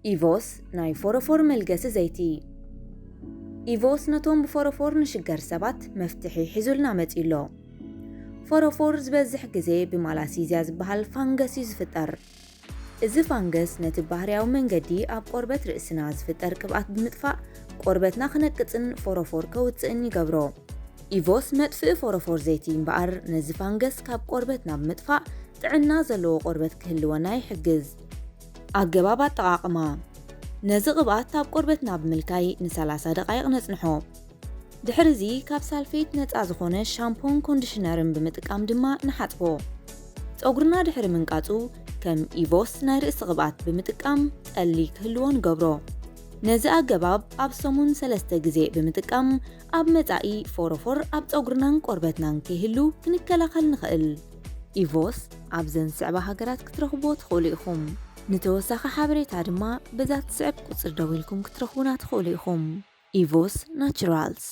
ኢቮስ ናይ ፎሮፎር መልገሲ ዘይቲ። ኢቮስ ነቶም ብፎሮፎር ንሽገር ሰባት መፍትሒ ሒዙልና መጺኡ ኣሎ። ፎሮፎር ዝበዝሕ ግዜ ብማላሲዝያ ዝበሃል ፋንገስ እዩ ዝፍጠር። እዚ ፋንገስ ነቲ ባህርያዊ መንገዲ ኣብ ቆርበት ርእስና ዝፍጠር ቅብኣት ብምጥፋእ ቆርበትና ክነቅጽን ፎሮፎር ከውጽእን ይገብሮ። ኢቮስ መጥፍኢ ፎሮፎር ዘይቲ እምበኣር ነዚ ፋንገስ ካብ ቆርበትና ብምጥፋእ ጥዕና ዘለዎ ቆርበት ክህልወና ይሕግዝ። ኣገባብ ኣጠቓቕማ። ነዚ ቅብኣት ኣብ ቆርበትና ብምልካይ ን30 ደቓይቕ ነጽንሖ። ድሕሪ እዚ ካብ ሳልፌት ነጻ ዝኾነ ሻምፖን ኮንዲሽነርን ብምጥቃም ድማ ንሓጽቦ። ጸጉርና ድሕሪ ምንቃጹ ከም ኢቮስ ናይ ርእሲ ቅብኣት ብምጥቃም ጠሊ ክህልዎ ንገብሮ። ነዚ ኣገባብ ኣብ ሰሙን ሰለስተ ግዜ ብምጥቃም ኣብ መጻኢ ፎሮፎር ኣብ ጸጉርናን ቆርበትናን ከይህሉ ክንከላኸል ንኽእል። ኢቮስ ኣብዘን ዝስዕባ ሃገራት ክትረኽብዎ ትኽእሉ ኢኹም። ንተወሳኺ ሓበሬታ ድማ በዛ ትስዕብ ቁጽሪ ደዊልኩም ክትረኽቡና ትኽእሉ ኢኹም። ኢቮስ ናቹራልስ።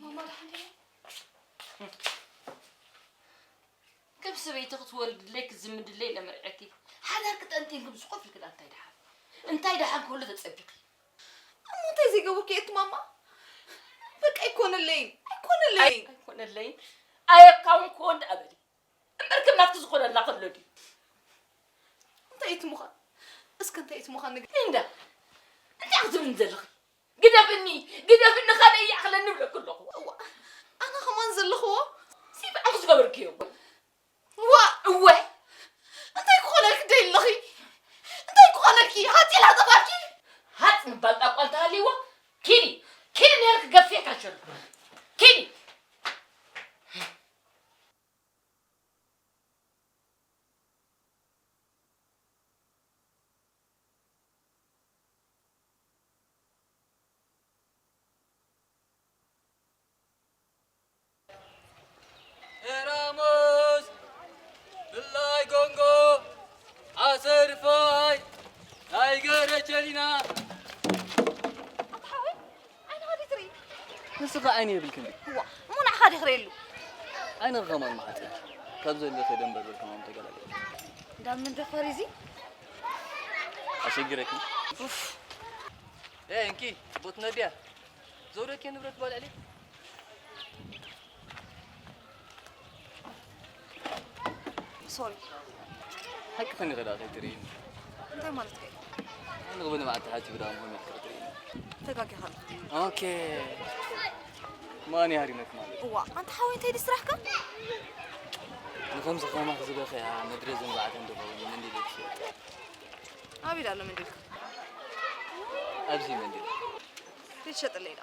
ማማ ደሓን ዲያ? ከም ሰበይቲ ክትወልድለይ ክዝምድለይ ኢለ መርዐኪ። ሓዳር ክጠንጢን ክምስ ኮፍ ኢልክላ እንታይ ደሓን? እንታይ ደሓን ክህሉ ተጸቢኺ? እሞ እንታይ ዘይገበርኩ እየ እቲ ማማ? በቃ ኣይኮነለይን፣ ኣይኮነለይን። ኣይኮነለይን። ኣየካውን ክወን ደኣ በሊ። እምበር ከም ናትኪ ዝኾነላ ከሎ ድዩ? እንታይ እቲ ምዃን? እስከ እንታይ እቲ ምዃን ንገ- ሊንዳ፣ እንታይ ክትብልኒ ዘለኺ? ግደፍኒ፣ ግደፍኒ፣ ካልእ ይኣኽለኒ እብለኪ ኣለኹ። እዋ፣ ኣነ ከማን ዘለኽዎ? ሲ ብዓንኪ ዝገበርክዮ እኮ። ዋ፣ እወ። እንታይ ክኾነልኪ ደይ ኣለኺ? እንታይ ክኾነልኪ? ሃፂ ኢላ ጠፋልኪ? ሃፅ ምባል ጣቋ እንተሃልይዎ፣ ኪዲ፣ ኪዲ ነይርኪ ገፊሕካ ሸሉ። ኪዲ። ዓይኒ የብልክን ድዩ? እዋ፣ እሞ ንዓኻ ድየ ክርእየሉ? ዓይንኺ ከማን መሓፀኪ። ካብ ዘለኺ ደንበርበር ከማን ተገላገሊ። እንዳምን ደፋር እዚ? ኣሸጊረኪ። ኡፍ። ኤ፣ እንኪ፣ ጽቡት ነድያ። ዘውደኪ ንብረት ጓል ዕሊ። ሶሪ። ሓቂ ከኒ ከዳ ከይትርእይኒ። እንታይ ማለት ከ? ንግብን መዓልቲ ሓቲ ብዳ መሆን ክትርእይኒ። ተጋጊኻ ኣለኻ። ኦኬ። ማን ያሪመክ ማለት? እዋ፣ ኣንታ ሓወይ እንታይ ድዩ ስራሕካ? ንኸምዚ ከማኽ ዝበኸያ ምድሪ ዝንባዕተን ድኸውን መንዲል ይትሽየጥ። ኣበይ ኣሎ መንዲልካ? ኣብዚ መንዲል። ይትሸጥለይ ዶ?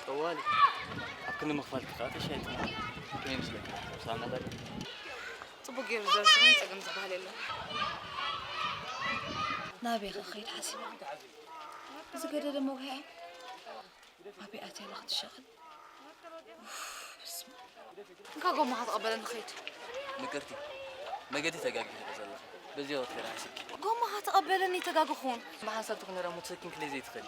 ጠዋሊ። ኣብ ክንዲ ምኽፋልኪ ከኣ ተሻይጥና። ከመይ ይመስለካ? ሳምና ዛሬ? ጽቡቅ ገይሩ ዘርስሮን ጸገም ዝበሃል የለን። ናበይ ከ ክኸይድ ሓሲበ? ዝገደደ መውሃያ? ኣበይ ኣትያ ኣላ ክትሸቕል? ኡፍ፣ በስመ ኣብ። እንካ ጎማኻ ተቐበለኒ ኸይድ። ምቅርቲ፣ መገዲ ተጋጊኺ ዘለኺ። በዚ ወቅት ከዳ ሓሲብኪ። ጎማኻ ተቐበለኒ ተጋግኹን። ብሓንሳብ ትኹን ነራ ሞተርሳይክል ክለይ ዘይትኽእሊ።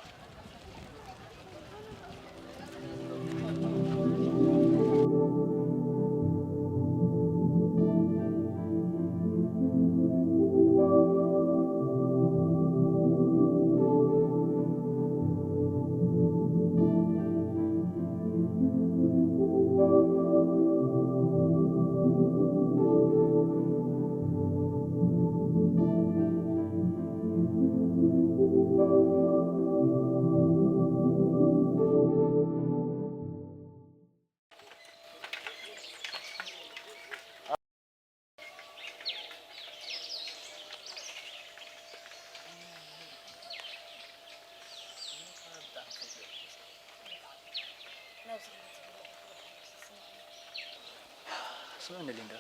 ስምዕኒ ሊንዳ፣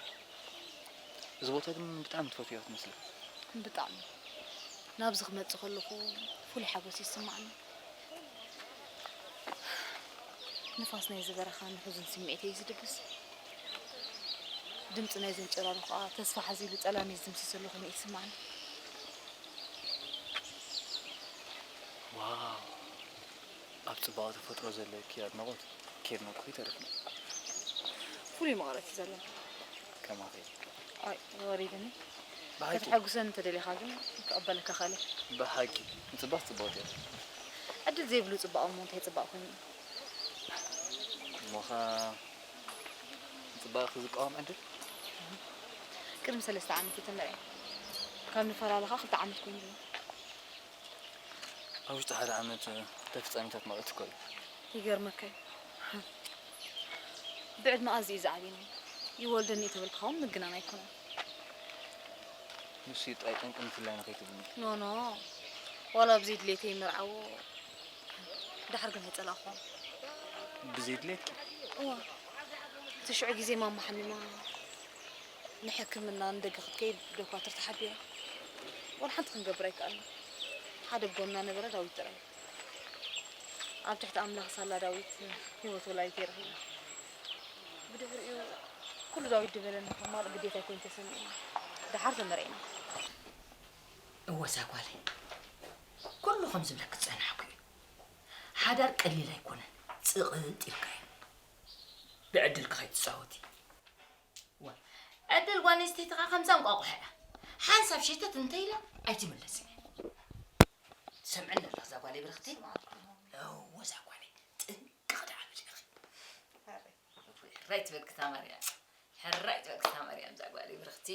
እዚ ቦታ ግን ብጣዕሚ ትፈትዮ ትመስሊ። ብጣዕሚ። ናብዚ ክመጽእ ከለኹ ፍሉይ ሓጎስ ይስማዓኒ። ንፋስ ናይዚ በረኻ ንሕዙን ስምዒተይ እዩ ዝድብስ። ድምጺ ናይዘን ጨራሩ ከኣ ተስፋ ሓዚሉ ጸላም እዩ ዝድምስስ ዘሎ ኮይኑ እዩ ዝስማዓኒ። ዋው! ኣብ ጽባቐ ተፈጥሮ ዘለኪ ኣድናቖት ከየድነቕኩ ኣይተርፍን። ፍሉይ መቐረት እዩ ዘለካ። ከማኺ። ኣይ፣ ወሪድኒ። ብሓቂ? ከተሐጉሰኒ እንተደሊኻ ግን ክቕበለካ እኽእል እየ። ብሓቂ፣ ምጽባቕ ጽብቕቲ እያ። ዕድል ዘይብሉ ጽባቐ እሞ እንታይ ጽባቐ ኮይኑ እዩ? እሞኸ ንጽባቐኺ ዝቃወም ዕድል? ቅድሚ ሰለስተ ዓመት እዩ ተመርዕየ። ካብ ንፈላለ ኸኣ ክልተ ዓመት ኮይኑ ኣሎ። ኣብ ውሽጢ ሓደ ዓመት፣ እ፣ እንታይ ፍጻሜታት መቐት እኮ እዩ። ይገርመካ እዩ። ብዕድመ ኣዝዩ እዩ ዝዓብየኒ። ይወልደኒ እዩ ተበልካ ኸኣ ምግናን ኣይኮነን። ንሱ እዩ ጥራይ ጠንቂ ምፍላይና ከይትብልኒ። ኖ፣ ኖ። ዋላ ብዘይ ድሌተይ ይምርዓዎ። ደሓር ግን ኣይጸላእኹዎን። ብዘይ ድሌትኪ? እዋ። እቲ ሽዑ ግዜ ማማ ሓሚማ ንሕክምና ንደገ ክትከይድ ደኳትር ተሓቢራ። ዋላ ሓንቲ ክንገብር ኣይከኣልና። ሓደ ብጎንና ነበረ ዳዊት ጥራይ። ኣብ ትሕቲ ኣምላኽ ሳላ ዳዊት ህይወት ወላዲተይ ረኺበ። ብድሕሪኡ ኩሉ ዳዊት ዝበለኒ ከማልእ ግዴታይ ኮይኑ ተሰሚዑኒ። ደሓር ተመርዒና። እወ እዛ ጓለይ፣ ኩሉ ከም ዝብለኪ ዝጸናሕኩ እዩ። ሓዳር ቀሊል ኣይኮነን፣ ጽቕጥ ኢልካ እዩ። ብዕድልኪ ከይትጻወቲ። ዋ፣ ዕድል ጓል ኣንስተይቲ ኸዓ ከምዛ እንቋቑሖ እያ። ሓንሳብ ሸተት እንተ ኢላ ኣይትምለስን እያ። ትሰምዕኒ ኣለኺ እዛ ጓለይ ብርኽቲ? እወ እዛ ጓለይ፣ ጥንቅቕ ደኣ በሊ ኢኺ። ሕራይ ትበልኪ እታ ማርያም። ሕራይ ትበልኪ እታ ማርያም እዛ ጓለይ ብርኽቲ።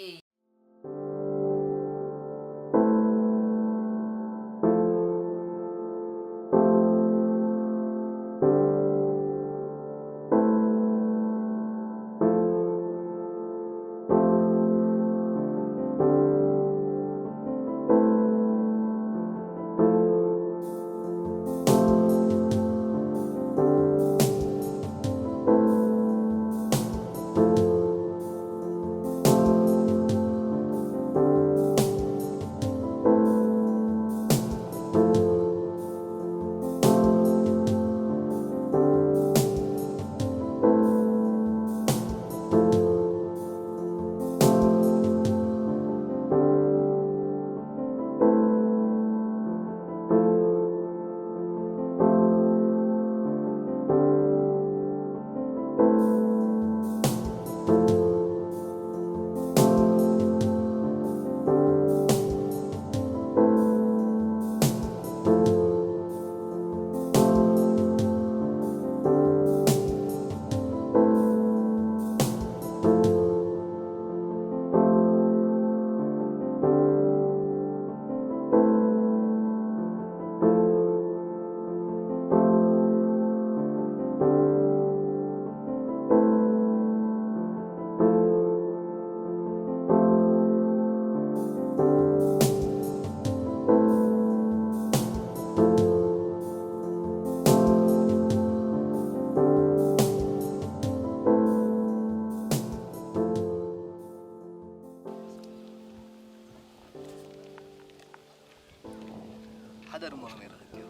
ደርሞ ነው የሚረክብ።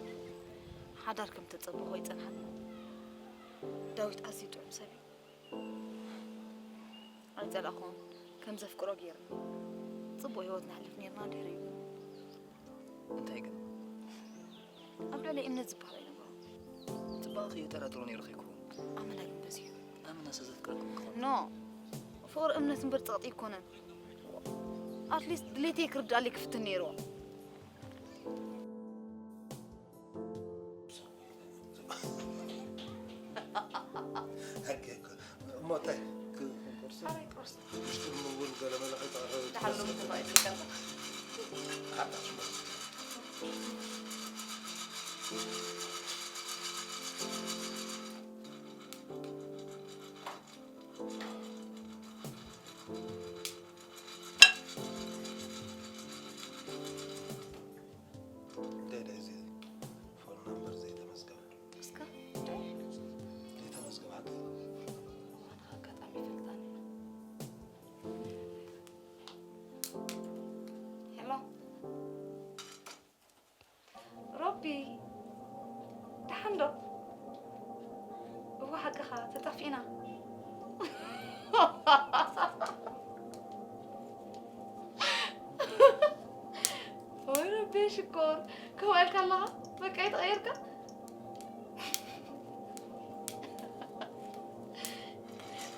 ሓዳር ከም ተጸበኾ ይጸንሓት። ዳዊት ኣዝዩ ጥዑም ሰብ እዩ። ኣይጸላእኹን፣ ከም ዘፍቅሮ ገይርኒ። ጽቡቕ ህይወት ነሕልፍ ነይርና ድሕሪኡ። እንታይ ግን? ኣብ ልዕሊ እምነት ዝበሃል ኣይነበሮን። ጽባቐኺ የጠራጥሮ ነይሩ ኸይኩ። ኣመና ግን በዚሑ። ኣመና ሰ ዘፍቅረኩም ክኾን? ኖ፣ ፍቕሪ እምነት እምበር ጸቕጢ ኣይኮነን። ኣትሊስት ድሌተይ ክርድኣለይ ክፍትን ነይርዎ። እሞ እንታይ ክ-፣ ቁርሲ? ኣበይ ቁርሲ? ውሽጢ እውን ገለ መለ ከይተቐረበ ደሓን ሎሚ ትመስል። ተባኢሱ ይቀርብ። ሓዳሽ ማለት እዩ። እንታይ ደኣ እዚ ፎን ናምበር ዘይተመዝገበ? እስከ እንታይ? ዘይተመዝገበ ሓቂ? ኣጋጣሚ ይፈልጣኒ። ሄሎ ሮቢ፣ ደሓን ዶ? እወ ሓቅኻ፣ ተጣፊእና። ወይ ረቢ ሽኮር፣ ከምኡ ኢልካ ኣለኻ? በቃ ይተቐየርካ?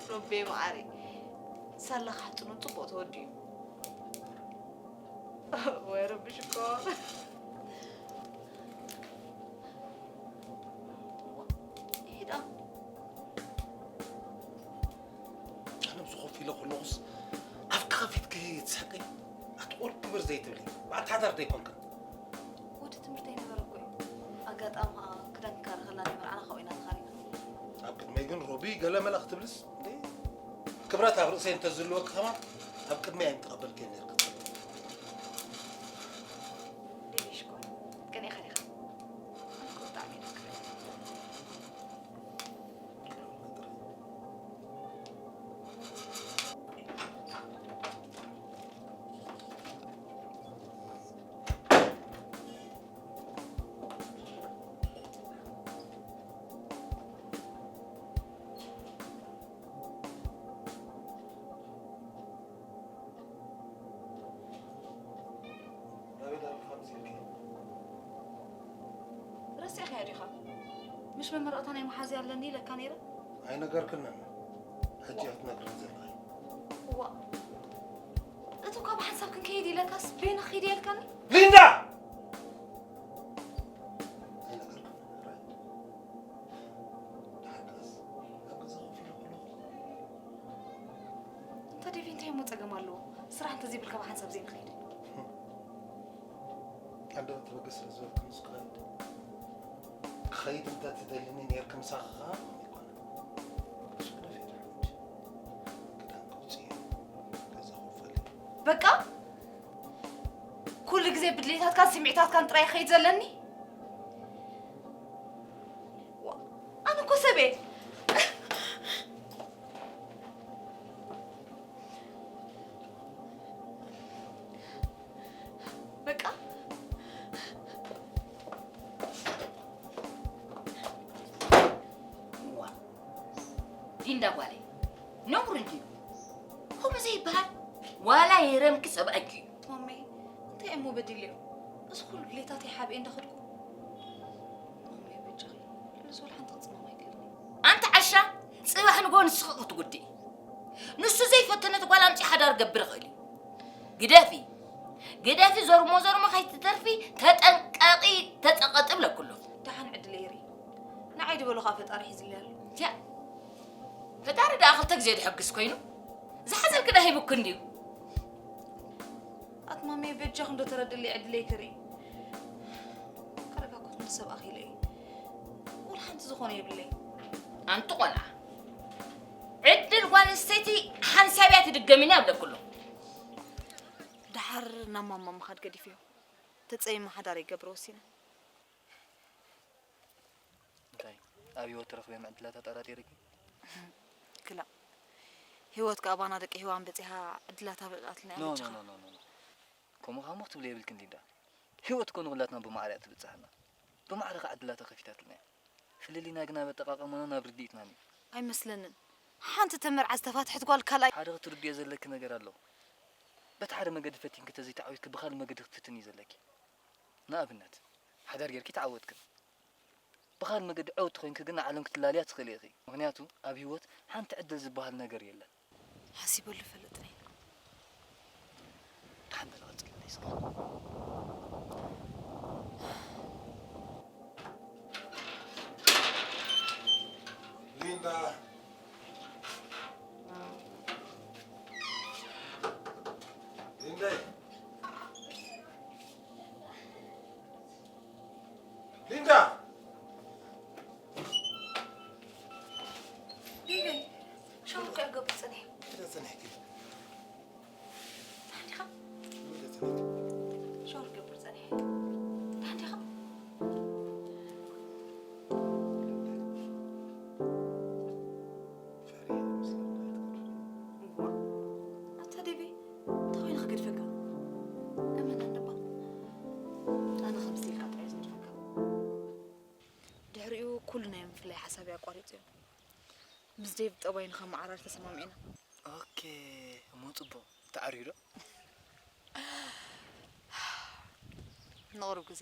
ሮቤ መዓረይ፣ ሳላ ካሕጽኑ ጽቡቕ ተወዲኡ። ወይ ረቢ ሽኮር። ኢዳ። ኣነ ምስ ኮፍ ኢለ ከለኹስ ኣፍኪ ከፊትኪ ትስሕቂ። ኣቲ ቁሩብ ክብር ዘይትብሊ። ብኣተሓዳር ዶ ኣይኮንክን? ወዲ ትምህርቲ ኣይነበረ እኮ እዩ። ኣጋጣሚ ኸኣ ክዳን ክካረ ከላ ናይ መርዓና ካብኡ ኢና ተኻሪና። ኣብ ቅድመይ ግን ሮቢ ገለ መለ ክትብልስ እንዴ? ክብረት ኣብ ርእሰይ እንተዝህልወኪ ከማን ኣብ ቅድመይ ኣይምተቐበልክዮን ነይርኪ። ዴቪ ሽኮር፣ ቅንኢኻ ዲኻ? ኣነ እኮ ብጣዕሚ እየ ዘፍቅረካ። ናበይ ዳርካ ከምዚ ኢልኪ? ረሲዕካዮ ዲኻ? ምሽ መመረቕታ ናይ መሓዝያ ኣለኒ ኢለካ ነይረ? ኣይነገርክንን። ሕጂ ኢኺ ትነግርኒ ዘለኺ። እዋእ፣ እቱ ካብ ሓንሳብ ክንከይድ ኢለካስ በይንኺ ኪዲ ኢልካኒ? ሊንዳ! ኣይነገርክንን። ደሓርካስ ኣብ ገዛ ኮፍ ኢለ ከለኹ። እንተ ዴቪ እንታይ እሞ ጸገም ኣለዎ? ስራሕ እንተዘይብልካ ብሓንሳብ ዘይንኸይድ። ኣደ ትበገስ ስለ ዝበልኩ ምስ ክኸይድ። ክኸይድ እንተ ትደልኒ ኔርኪ ምሳኺ ኸኣ ኣይኮነን። እሱ ግደፊ ድሕሪ ሕጂ። ክዳን ከውጽእ እየ። ገዛ ክፈል። በቃ? ኩሉ ግዜ ብድሌታትካን ስምዒታትካን ጥራይ ክኸይድ ዘለኒ? ዋ፣ ኣነ እኮ ሰብ እየ። በቃ። ዋ፣ ሊንዳ ጓለይ፣ ነውሪ እንድዩ። ከምኡ ዘይበሃል፣ ዋላ የረምኪ ሰብኣይኪ እዩ። ማሜ፣ እንታይ እሞ በዲለዮ? እዚ ኩሉ ድሌታተይ ሓቢኤ እንዳኸድኩ። ማሜ፣ በጃኺ፣ ልዕሊ ዝበለ ሓንቲ ክጽመም ኣይክእልን እየ። ኣንቲ ዓሻ፣ ጽባሕ ንግሆ ንስኺ ክትጉድኢ። ንሱ ዘይፈተነት ጓል ኣምጺኡ ሓዳር ገብር ይኽእል እዩ። ግደፊ፣ ግደፊ፣ ዞርሞ ዞርሞ ከይትተርፊ ተጠንቀቒ፣ ተጸቐጢ እብለኪ ኣለኹ። ደሓን ዕድለይ ይርኢ። ንዓይ ድበሎ ኸኣ ፈጣሪ ሒዝለይ ኣሎ። ትያ፣ ፈጣሪ ደኣ ክልተ ግዜ ድሕግዝ ኮይኑ፣ ዝሓዘልኪ ዶ ሂቡኪ እንድዩ? ኣቲ ማሜ፣ በጃኺ እንዶ ተረድእለይ ዕድለይ ክርኢ። ከረጋግኦ ንሰብኣኺ ኢለ እየ። ወላ ሓንቲ ዝኾነ የብለይ። ኣንቲ ቆልዓ፣ ዕድል ጓል ኣንስተይቲ ሓንሳብ እያ ትድገም ኢና እብለኪ ኣለኹ። ደሓር ናብ ማማ ምኻድ ገዲፈዮ። ተጸይመ ሓዳር ይገብር ወሲነ። እንታይ፣ ኣብ ህይወት ትረኽብዮም ዕድላት ኣጠራጢርኪ? ክላእ፣ ህይወት ከኣ ባና ደቂ ሄዋን በጺሓ ዕድላት ኣበልኣትልና እያ ኖ፣ ኖ፣ በጃኻ። ኖ፣ ኖ፣ ኖ፣ ኖ። ከምኡ ኸኣ እሞ ክትብሊ የብልክን ሊንዳ። ህይወት እኮ ንኹላትና ብማዕረ እያ ትብጽሓና። ብማዕረ ኸዓ ዕድላታ ከፊታትልና እያ። ፍልልይና ግና ኣብ ኣጠቓቕማናን ኣብ ርድኢትናን እዩ። ኣይመስለንን። ሓንቲ ተመርዓ ዝተፋትሐት ጓል ካልኣይ ሓደ ክትርድዮ ዘለኪ ነገር ኣሎ። በቲ ሓደ መገዲ ፈቲንኪ ተዘይተዓዊትኪ ብኻልእ መገዲ ክትፍትኒ እዩ ዘለኪ። ንኣብነት፣ ሓዳር ጌርኪ ተዓወትክን። ብኻልእ መገዲ ዕውቲ ኮይንኪ ግን ንዓለም ክትላለያ ትኽእሊ ኢኺ። ምኽንያቱ ኣብ ህይወት ሓንቲ ዕድል ዝበሃል ነገር የለን። ሓሲበሉ ይፈልጥን እየ። ደሓን በሊ ቀጽልለይ እስከ። ሊንዳ። ሊንዳ። ሊንዳ! ዴቪ፣ ሻወር እኮ ክገብር ጸኒሐ። ኢለ ጸኒሕኪ። ደሓን ዲኻ? ኢለ ጸኒሕኪ። ሻወር ክገብር ጸኒሐ። ደሓን ዲኻ? ፈሪሐ ምስለና ኣይትገድፍኒ። እዋ፣ ኣታ ዴቪ፣ እንታይ ኮይኑ ክገድፈካ? እመን ኣንደባ፣ ኣነ ከምዚ ኢልካ ጥራይ ዝገድፈካ። ድሕሪኡ ኩሉ ናይ ምፍላይ ሓሳብ ኣቋሪጸዮ። ምስ ዴቭ ጠባይ ንኸመዓራሪ ተሰማሚዕና። ኦኬ፣ እሞ ጽቡቕ። ተዓርዩ ዶ? ንቕሩብ ግዜ።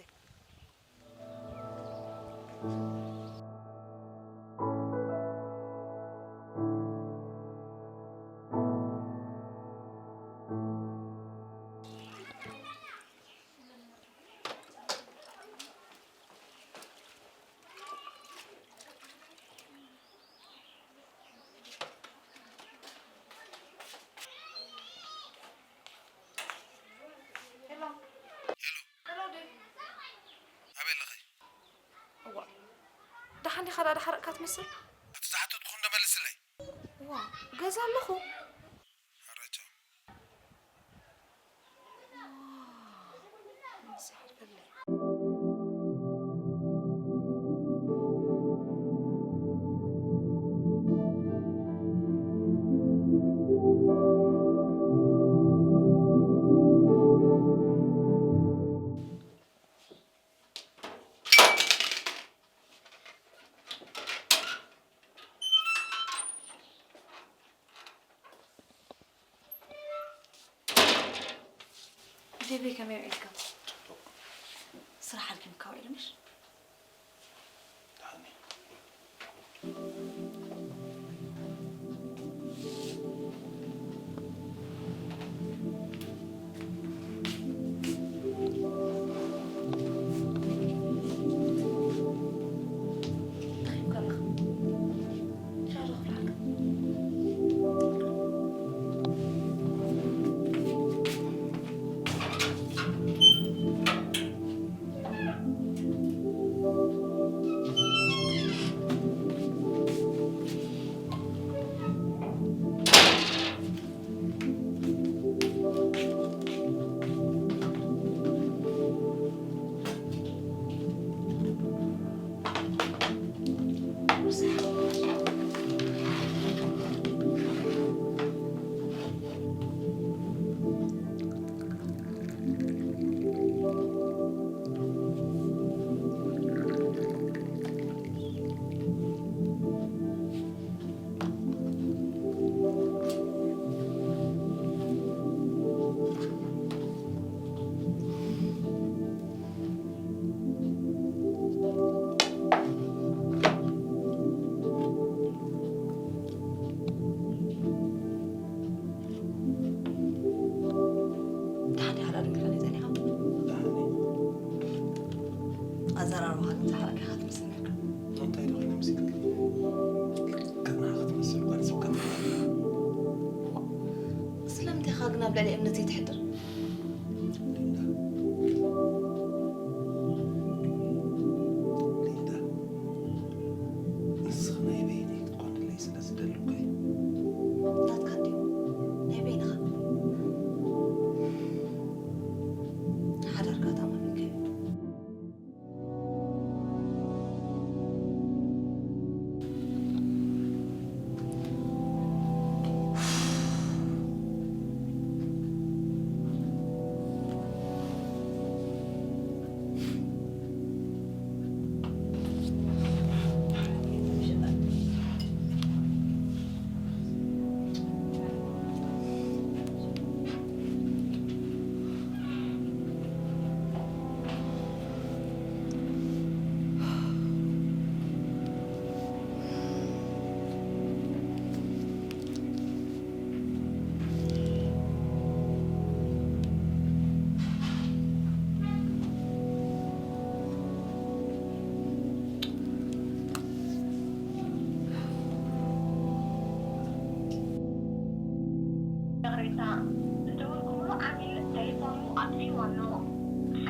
ሄሎ። ሄሎ። ሄሎ፣ ዴቭ። ኣበይ ኣለኺ? እዋ። ደሓን ዲኻ? ደኣ ደሓረቕካ ትመስል? እቲ ዝሓተትኩ እንዶ መልስለይ። እዋ፣ ገዛ ኣለኹ። ኣረ ቻው። ዴቪ ከመይ ውዒልካ? ጽቡቕ። ስራሕ ኣድኪምካ ውዒሉ ምሽ? ደሓን እየ። ደኺምካ ኣለኻ። ሻሂ ዶ ክፍልሓልካ? ደሓን ዲኻ? ደኣ ደንጊርካኒ ጸኒኻ? ደሓን እየ። ኣዘራርባኻ ግን ዝሓረቕ ኢኻ ትመስለኒ። እንታይ ዶ ኮይነ መሲልኪ? ልክዕ ንዓኻ ትመስል ጓል ሰብ ከም ስለምንታይ ኢኻ ግን ኣብ ልዕሊ እምነተይ ትሕድር? ሊንዳ። ሊንዳ። ንስኺ ናይ በይነይ ክትኮንለይ ስለ ዝደሊ እኮ እዩ። ናትካ ድዩ? ናይ በይንኻ። ሓዳርካ ተኣማሚንካዮ።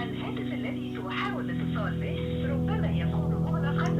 الهاتف الذي تحاول الاتصال به ربما يكون مغلقا.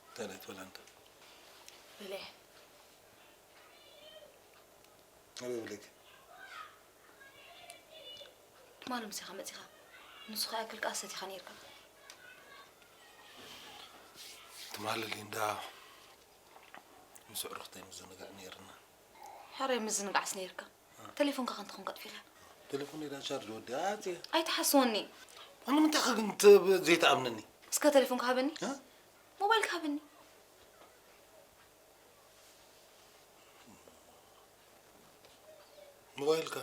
እንታይ ትበላ እንተ? በለ። ኣበይ ብለኪ? ትማሊ ምሳኻ መጺኻ፣ ንሱ ኸኣ ክልካ ሰቲኻ ነይርካ። ትማሊ ሊንዳ ምስ ኣዕሩኽተይ ምዝንጋዕ ነይርና። ሕራይ ምዝንጋዕስ ነይርካ። ተሌፎንካ ከ እንተኾንካ ኣጥፊእኻ? ቴሌፎን ኢዳ ቻርጅ ወዲኣ ኣጽየ። ኣይትሓስወኒ። ኣነ ምንታይ ከ ግን ት-፣ ዘይትኣምነኒ? እስከ ተሌፎንካ ሃበኒ። እ? ሞባይልካ ሃበኒ። ሞባይልካ?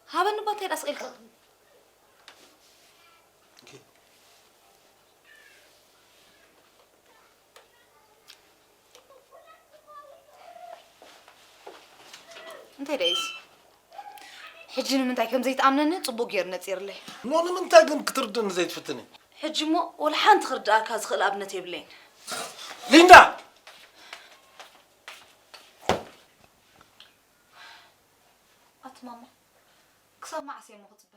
ሃበኒ እባ እንታይ ደኣ ስቕ ኢልካ? ኦኬ። እንታይ ደኣ እዩ እዚ? ሕጂ ንምንታይ ከም ዘይትኣምነኒ ጽቡቕ ገይሩ ነጺርለይ። ኖ፣ ንምንታይ ግን ክትርድእኒ ዘይትፍትኒ? ሕጂ እሞ ወላ ሓንቲ ክርድኣካ ዝኽእል ኣብነት የብለይን። ሊንዳ! ኣቲ ማማ፣ ክሳብ መዓስ እየ እሞ ክጽበ?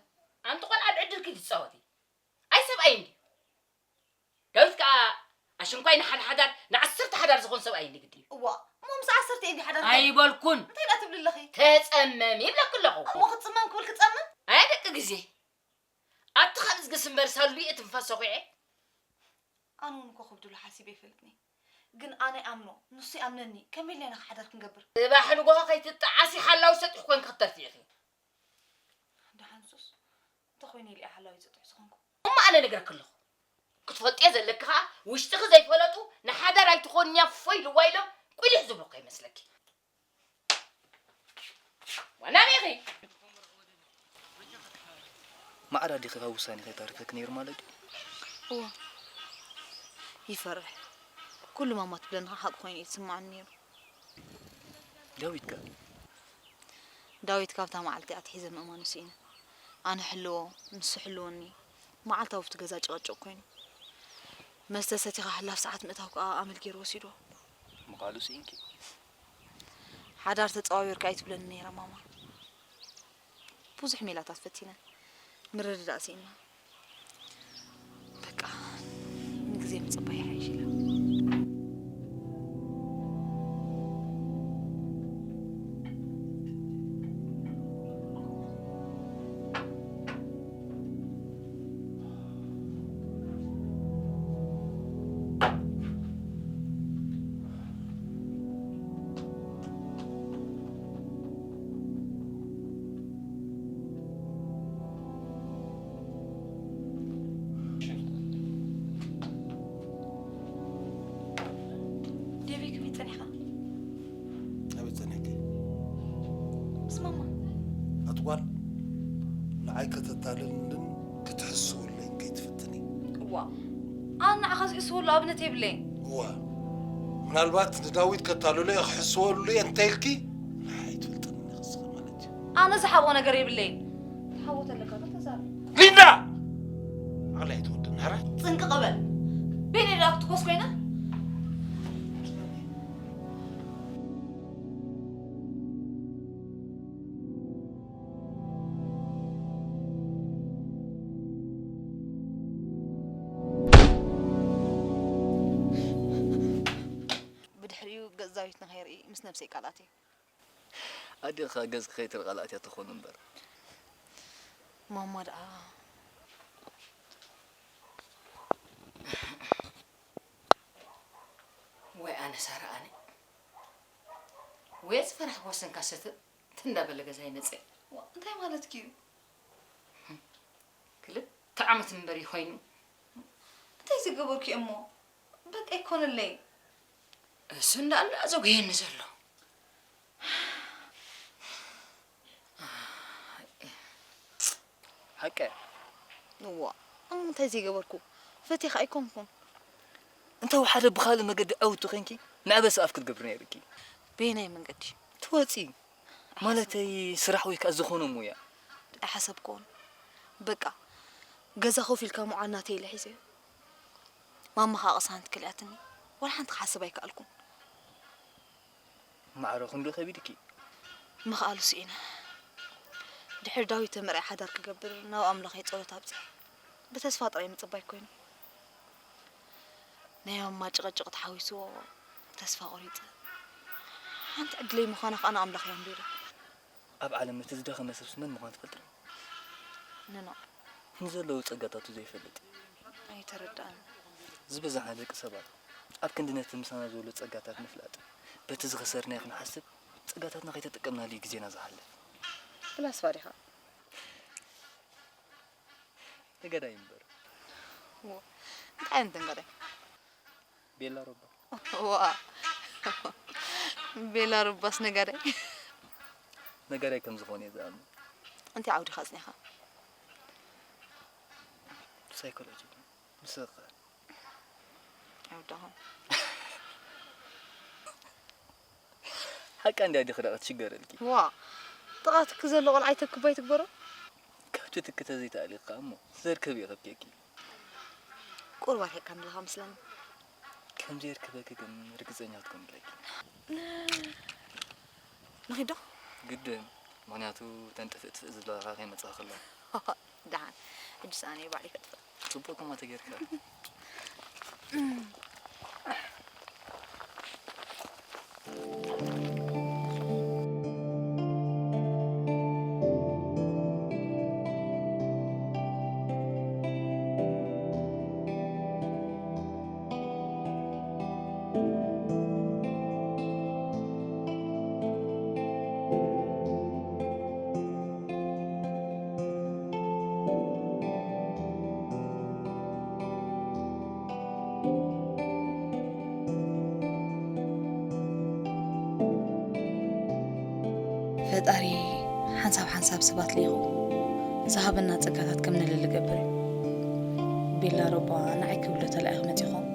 ኣንቲ ቆልዓ ብዕድልኪ ትጻወቲ። ኣይ ሰብኣይ እንድዩ። ዳዊት ከኣ ኣሽንኳይ ንሓደ ሓዳር ንዓሰርተ ሓዳር ዝኾን ሰብኣይ እንዲ ግዲ እዩ። እዋ፣ እሞ ምስ ዓሰርተ እንዲ ሓዳር እንታይ? ኣይበልኩን። እንታይ ደኣ ትብሊ ኣለኺ? ተጸመሚ ይብለኪ ኣለኹ። እሞ ክጽመም ክብል ክጸምም? ኣያ ደቂ ግዜ። ኣብቲ ካብ እዝግስ እምበር ሳሉ እየ ትንፋስ ሰኹዐ። ኣነ እውን እኮ ከብድሉ ሓሲበ ይፈልጥኒ። ግን ኣነ ይኣምኖ፣ ንሱ ይኣምነኒ። ከመይ ኢልና ኢና ሓዳር ክንገብር? ጽባሕ ንጎሆ ከይትጠዓሲ ሓላዊ ሰጢሕ ኮይንኪ ክትተርፊ ኢኺ። ደሓን ንሱስ፣ እንታይ ኮይነ ኢለ እየ ሓላዊ ሰጢሕ ዝኾንኩ? እሞ ኣነ ነግረኪ ኣለኹ። ክትፈልጥዮ ዘለኪ ኸኣ፣ ውሽጥኺ ዘይፈለጡ ንሓዳር ኣይትኾንያ ፎይ ልዋ ኢሎም ቁሊሕ ዝብሉ ከይመስለኪ። ዋና ሜኺ። ማዕረ ዲኺ ካብ ውሳኔ ከይተርፈኪ ነይሩ ማለት እዩ? እወ። ይፈርሕ። ኩሉ ማማ ትብለኒ ኸዓ ሓቂ ኮይኑ እዩ ዝስምዓኒ ነይሩ። ዳዊት ከ? ዳዊት ካብታ መዓልቲ ኣትሒዘ ምእማኑ ስኢነ። ኣነ ሕልዎ፣ ንሱ ሕልወኒ። መዓልታዊ ኣብቲ ገዛ ጭቕጭቕ ኮይኑ። መስተ ሰቲኻ ሕላፍ ሰዓት ምእታው ከኣ ኣመል ገይሩ ወሲድዎ። ምቓሉ ስኢንኪ? ሓዳር ተጸዋዊርካ ኣይትብለኒ ነይራ ማማ። ብዙሕ ሜላታት ፈቲነ። ምርድዳእ ስኢንና። በቃ፣ ንግዜ ምጽባይ ይሓይሽ ኢለ። ዴቪ፣ ከመይ ጸኒሕካ? ኣበይ ጸኒሕኪ? ምስ ማማ። ኣቲ ጓል፣ ንዓይ ከተታልልን ክትሕስወለይን ከይትፍትኒ። እዋ፣ ኣነ ንዓኻ ዝሕስወሉ ኣብነት የብለይን። እዋ፣ ምናልባት ንዳዊት ከታልሎ እየ ክሕስወሉ እየ እንተ ኢልኪ፣ ንዓይ ኣይትፈልጥን ኢኺ ማለት እዩ። ኣነ ዝሓብኦ ነገር የብለይን። ትሓቦ ተለካ ግን ተዛረብ። ሊንዳ! ዓቕሊ ኣይትወድን፣ ሕራይ? ጽንቅቕ በል። በይነይ ደኣ ክትኮስ ኮይነ? ብድሕሪኡ ገጽ ዳዊት ንኸይርኢ ምስ ነብሰይ ቃል ኣትየ። ኣዴኻ ገጽኪ ከይትርኢ ቃል ኣትያ ትኾን እምበር። ማማ ደኣ። ወይ ኣነ ሳራ ኣነ። ወይ ዝፈራሕክዎ ሰንካሰ ትንዳበለ ገዛ ይመጽእ። ዋ፣ እንታይ ማለትኪ እዩ? ክልተ ዓመት እምበር ኮይኑ። እንታይ ዝገበርኩ እሞ? በቃ ይኮነለይ። እሱ እንዳለ ኣዘጉየኒ ዘሎ። ሓቀ እዋ፣ ኣነ እንታይ ዘይገበርኩ? ፈቲኻ ኣይኮንኩን። እንተ ሓደ ብኻልእ መገዲ ዕውቲ ኮንኪ፣ ንዕበስ ኣፍ ክትገብሪ ነይርኪ። በየናይ መንገዲ? ትወጺ። ማለተይ ስራሕ ወይ ከዓ ዝኾነ ሙያ። ኣይሓሰብኩዎን። በቃ፣ ገዛ ኮፍ ኢልካ ምውዓል ናተይ ኢለ ሒዘዮ። ማማ ኸኣ ቅሳነት ከሊኣትኒ። ዋላ ሓንቲ ክሓስብ ኣይከኣልኩን። ማዕረ ክንዱ ከቢድኪ። ምኽኣሉ ስኢነ። ድሕሪ ዳዊት ተመርዕየ ሓዳር ክገብር ናብ ኣምላኸይ ጸሎት ኣብጺሐ። ብተስፋ ጥራይ ምጽባይ ኮይኑ። ናይ ማማ ጭቕጭቕ ተሓዊስዎ ተስፋ ቆሪጸ። ሓንቲ ዕድለይ ምዃና ከኣ ንኣምላኽ እየ ኣንቢረ። ኣብ ዓለም እቲ ዝደኸመ ሰብስ መን ምዃኑ ትፈልጢ ዶ? ንኖ። ንዘለዎ ጸጋታቱ ዘይፈልጥ። ኣይተረድኣን። ዝበዝሓ ደቂ ሰባት ኣብ ክንዲ ነቲ ምሳና ዘሎ ጸጋታት ምፍላጥ፣ በቲ ዝኸሰርናዮ ክንሓስብ፣ ጸጋታትና ከይተጠቀምናሉ እዩ ግዜና ዝሓልፍ። ፈላስፋ ዲኻ? ነጋዳይ እምበር። እንታይ ዓይነት ነጋዳይ? ቤላ ሮባ። ዋ፣ ቤላ ሮባስ ነጋዳይ? ነጋዳይ ከም ዝኾነ እየ ዝኣምን። እንታይ ዓውዲ ኢኻ ኣጽኒዕካ? ሳይኮሎጂ። ንስኺ ከ? ኣይወዳኹን። ሓቃ እንድያ ዲኺ ደኣ ክትሽገረልኪ? ዋ፣ ጥቓትኪ ዘሎ ቆልዓ ኣይተክቦ ኣይትግበሮ። ካብ ትትኪ ተዘይተኣሊኺ ከኣ እሞ ዘርክብ እዩ ከብኬኪ። ቁሩብ ኣርሒቕካኒ ኣለኻ መስለኒ። ከም ዘየርክበኪ ግን ርግጸኛ ክትኮኒ ኣለኪ። ንኺድ ዶ? ግድን፣ ምኽንያቱ እተን ጥፍእ ጥፍእ ዝብላኻ ከይመጻኻ ከለዋ። ደሓን፣ ሕጂ ሰኣነ ባዕለይ ከጥፍእ። ጽቡቕ ከማ ተጌርካ። ፈጣሪ ሓንሳብ ሓንሳብ ሰባት ልኢኹ ዝሃበና ጸጋታት ከም ነለሊ ገብር እዩ። ቤላ ሮባ ንዓይ ክብሎ ተላኢኹ መጺኹም።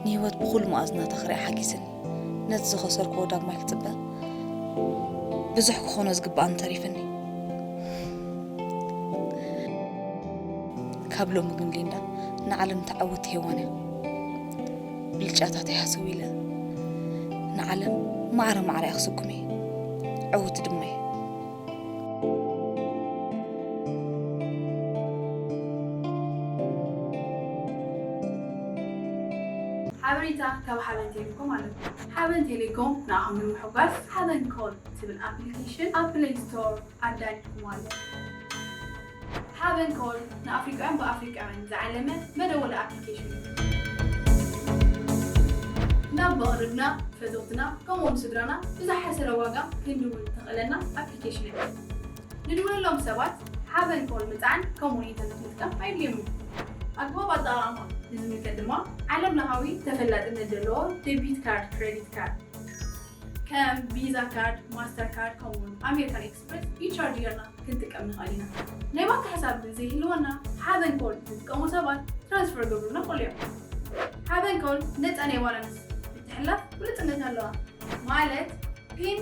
ንህይወት ብኹሉ መኣዝናታ ክሪኣ ሓጊዝኒ። ነቲ ዝኸሰርክዎ ዳግማይ ክጽበ ብዙሕ ክኾኖ ዝግብኣኒ ተሪፍኒ። ካብ ሎሚ ግን ሊንዳ ንዓለም እታ ዕውቲ ሄዋን እያ። ብልጫታተይ ሃሰው ኢለ ንዓለም ማዕረ ማዕረ እያ ክስጉም እየ። ዕውቲ ድማ እየ። ሓበሬታ ካብ ሓበን ቴሌኮም ኣለኩም። ሓበን ቴሌኮም ንኣኹም ንምሕጓስ ሓበን ኮል ትብል ኣፕሊኬሽን ኣብ ፕለይ ስቶር ኣዳሊኹም ኣሎ። ሓበን ኮል ንኣፍሪቃውያን ብኣፍሪቃውያን ዝዓለመ መደወሊ ኣፕሊኬሽን እዩ። ናብ መቕርብና፣ ፈተውትና ከምኡውን ስድራና ብዝሓሰረ ዋጋ ክንድውል ተኽእለና ኣፕሊኬሽን እያ። ንድውለሎም ሰባት ሓበን ኮል ምጽዓን ከምኡውን ኢንተርነት ምጥቃም ኣየድልዮም እዩ። ኣግባብ ኣጠቓቕማ ንዝምልከት ድማ ዓለም ለኻዊ ተፈላጥነት ዘለዎ ዴቢት ካርድ፣ ክሬዲት ካርድ ከም ቪዛ ካርድ፣ ማስተር ካርድ ከምኡውን ኣሜሪካን ኤክስፕረስ ኢቻርጅ ጌርና ክንጥቀም ንኽእል ኢና። ናይ ባንክ ሕሳብ ዘይህልወና ሓበን ኮል ዝጥቀሙ ሰባት ትራንስፈር ገብሩልና ይኽእሉ እዮም። ሓበን ኮል ነፃ ናይ ባላንስ ምትሕልላፍ ብሉፅነት ኣለዋ። ማለት ፒን፣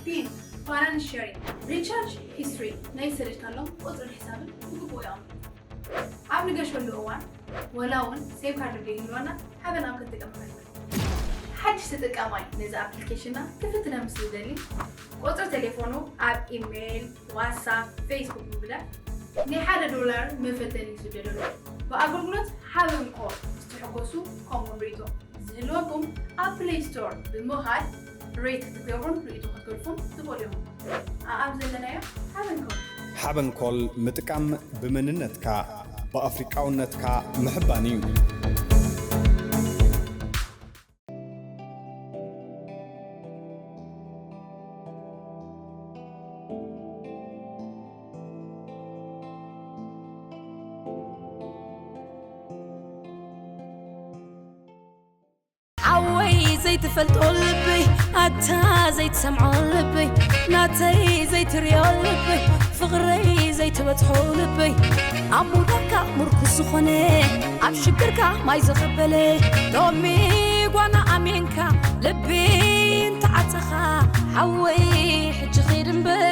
ፒን፣ ባላንስ ሸሪንግ፣ ሪቻርጅ ሂስትሪ፣ ናይ ዝሰደድካሎም ቁፅርን ሕሳብን ብግቡእ የቐምጡ። ኣብ ንገሸሉ እዋን ወላ እውን ሴም ካርድ ዘይህልወና ሓበን ኣብ ክንጥቀም ንኽእል ኢና። ሓድሽ ተጠቃማይ ነዚ ኣፕሊኬሽንና ክፍትነ ምስ ዝደሊ ቁፅሪ ቴሌፎኑ ኣብ ኢሜይል፣ ዋትሳፕ፣ ፌስቡክ ብምልኣኽ ናይ ሓደ ዶላር መፈተኒ ይስደደሉ። ብኣገልግሎት ሓበን ኮል ምስ ትሕጎሱ ከምኡውን ርእይቶ ዝህልወኩም ኣብ ፕለይ ስቶር ብምኻድ ሬት ክትገብሩን ርእይቶ ክትገድፉን ትኽእሉ ኢኹም። ኣኣብ ዘለናዮ ሓበን ኮል። ሓበን ኮል ምጥቃም ብመንነትካ ብኣፍሪቃውነትካ ምሕባን እዩ። ዘይትፈልጦ ልበይ ኣታ ዘይትሰምዖ ልበይ ናተይ ዘይትሪኦ ልበይ ፍቕረይ ዘይትበጽሖ ልበይ ኣብ ሙዳካ ምርኩስ ዝኾነ ኣብ ሽግርካ ማይ ዘቐበለ ሎሚ ጓና ኣሜንካ ልቢ እንተዓጸኻ ሓወይ ሕጂ ኺድ እምበር